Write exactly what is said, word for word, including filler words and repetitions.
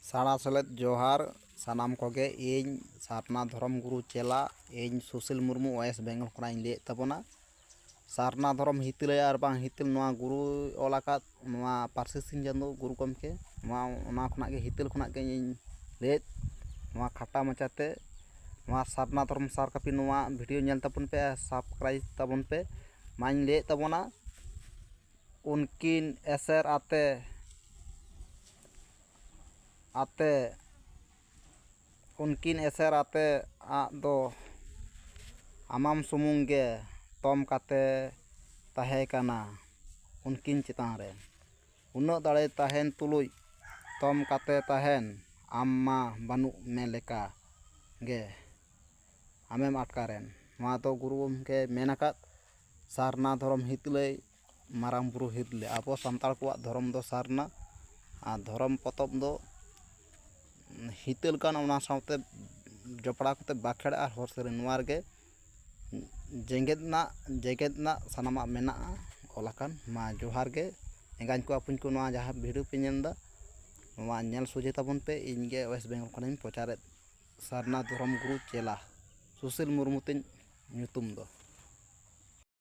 ᱥᱟᱲᱟ ᱥᱮᱞᱮᱫ ᱡᱚᱦᱟᱨ ᱥᱟᱱᱟᱢ ᱠᱚᱜᱮ᱾ ᱤᱧ ᱥᱟᱨᱱᱟ ᱫᱷᱚᱨᱚᱢ ᱜᱩᱨᱩ ᱪᱮᱞᱟ, ᱤᱧ ᱥᱩᱥᱤᱞ ᱢᱩᱨᱢᱩ, ᱳᱭᱮᱥᱴ ᱵᱮᱝᱜᱚᱞ ᱠᱷᱚᱱᱟᱜ ᱤᱧ ᱞᱟᱹᱭᱮᱫ ᱛᱟᱵᱚᱱᱟ᱾ ᱥᱟᱨᱱᱟ ᱫᱷᱚᱨᱚᱢ ᱦᱤᱛᱟᱹᱞᱟᱹᱭ ᱟᱨ ᱵᱟᱝ ᱦᱤᱛᱟᱹᱞ ᱱᱚᱣᱟ ᱜᱩᱨᱩᱭ ᱚᱞ ᱟᱠᱟᱫ ᱱᱚᱣᱟ ᱯᱟᱹᱨᱥᱤ ᱥᱤᱧ ᱪᱟᱸᱫᱳ ᱜᱩᱨᱩ ᱜᱚᱢᱠᱮ, ᱱᱚᱣᱟ, ᱚᱱᱟ ᱠᱷᱚᱱᱟᱜ ᱜᱮ, ᱦᱤᱛᱟᱹᱞ ᱠᱷᱚᱱᱟᱜ ᱜᱮ ᱤᱧ ᱞᱟᱹᱭᱮᱫ, ᱱᱚᱣᱟ ᱠᱷᱟᱴᱟ ᱢᱟᱪᱟᱛᱮ ᱱᱚᱣᱟ ᱥᱟᱨᱱᱟ ᱫᱷᱚᱨᱚᱢ ᱥᱟᱨ ᱠᱟᱹᱯᱤ ᱱᱚᱣᱟ ᱵᱷᱤᱰᱤᱭᱳ ᱧᱮᱞ ᱛᱟᱵᱚᱱ ᱯᱮ ᱟᱨ ᱥᱟᱵᱥᱠᱨᱟᱭᱤᱵᱽ ᱛᱟᱵᱚᱱ ᱯᱮ᱾ ᱢᱟᱧ ᱞᱟᱹᱭᱮᱫ ᱛᱟᱵᱚᱱᱟ, ᱩᱱᱠᱤᱱ ᱮᱥᱮᱨ ᱟᱛᱮ, ᱟᱛᱮ, ᱩᱱᱠᱤᱱ ᱮᱥᱮᱨ ᱟᱛᱮ ᱟᱜ ᱫᱚ ᱟᱢᱟᱢ ᱥᱩᱢᱩᱝ ᱜᱮ ᱛᱚᱢ ᱠᱟᱛᱮ ᱛᱟᱦᱮᱸ ᱠᱟᱱᱟ ᱩᱱᱠᱤᱱ ᱪᱮᱛᱟᱱ ᱨᱮ᱾ ᱩᱱᱟᱹᱜ ᱫᱟᱲᱮ ᱛᱟᱦᱮᱱ ᱛᱩᱞᱩᱡ ᱛᱚᱢ ᱠᱟᱛᱮ ᱛᱟᱦᱮᱱ ᱟᱢ ᱢᱟ ᱵᱟᱹᱱᱩᱜ ᱢᱮ ᱞᱮᱠᱟ ᱜᱮ ᱟᱢᱮᱢ ᱟᱴᱠᱟᱨᱮᱱ᱾ ᱱᱚᱣᱟ ᱫᱚ ᱜᱩᱨᱩ ᱜᱚᱢᱠᱮ ᱢᱮᱱ ᱟᱠᱟᱫ ᱥᱟᱨᱱᱟ ᱫᱷᱚᱨᱚᱢ ᱦᱤᱛᱟᱹᱞᱟᱹᱭ ᱢᱟᱨᱟᱝ ᱵᱩᱨᱩ ᱦᱤᱛᱟᱹᱞᱟᱹᱭ᱾ ᱟᱵᱚ ᱥᱟᱱᱛᱟᱲ ᱠᱚᱣᱟᱜ ᱫᱷᱚᱨᱚᱢ ᱫᱚ ᱥᱟᱨᱱᱟ, ᱟᱨ ᱫᱷᱚᱨᱚᱢ ᱯᱚᱛᱚᱵ ᱫᱚ ᱦᱤᱛᱟᱹᱞ ᱠᱟᱱ, ᱚᱱᱟ ᱥᱟᱶᱛᱮ ᱡᱚᱯᱲᱟᱣ ᱠᱟᱛᱮ ᱵᱟᱸᱠᱷᱮᱲ ᱟᱨ ᱦᱚᱨ ᱥᱮᱨᱮᱧ, ᱱᱚᱣᱟ ᱨᱮᱜᱮ ᱡᱮᱜᱮᱛ ᱨᱮᱱᱟᱜ, ᱡᱮᱜᱮᱛ ᱨᱮᱱᱟᱜ ᱥᱟᱱᱟᱢᱟᱜ ᱢᱮᱱᱟᱜᱼᱟ ᱚᱞ ᱟᱠᱟᱱ᱾ ᱢᱟ ᱡᱚᱦᱟᱨ ᱜᱮ ᱮᱸᱜᱟᱧ ᱠᱚ ᱟᱯᱩᱧ ᱠᱚ, ᱱᱚᱣᱟ ᱡᱟᱦᱟᱸ ᱵᱷᱤᱰᱤᱭᱳ ᱯᱮ ᱧᱮᱞ ᱮᱫᱟ, ᱱᱚᱣᱟ ᱧᱮᱞ ᱥᱚᱡᱷᱮ ᱛᱟᱵᱚᱱ ᱯᱮ᱾ ᱤᱧ ᱜᱮ ᱳᱭᱮᱥᱴ ᱵᱮᱝᱜᱚᱞ ᱠᱷᱚᱱᱤᱧ ᱯᱨᱚᱪᱟᱨᱮᱫ ᱥᱟᱨᱱᱟ ᱫᱷᱚᱨᱚᱢ ᱜᱩᱨᱩ ᱪᱮᱞᱟ ᱥᱩᱥᱤᱞ ᱢᱩᱨᱢᱩ ᱛᱤᱧ ᱧᱩᱛᱩᱢ ᱫᱚ᱾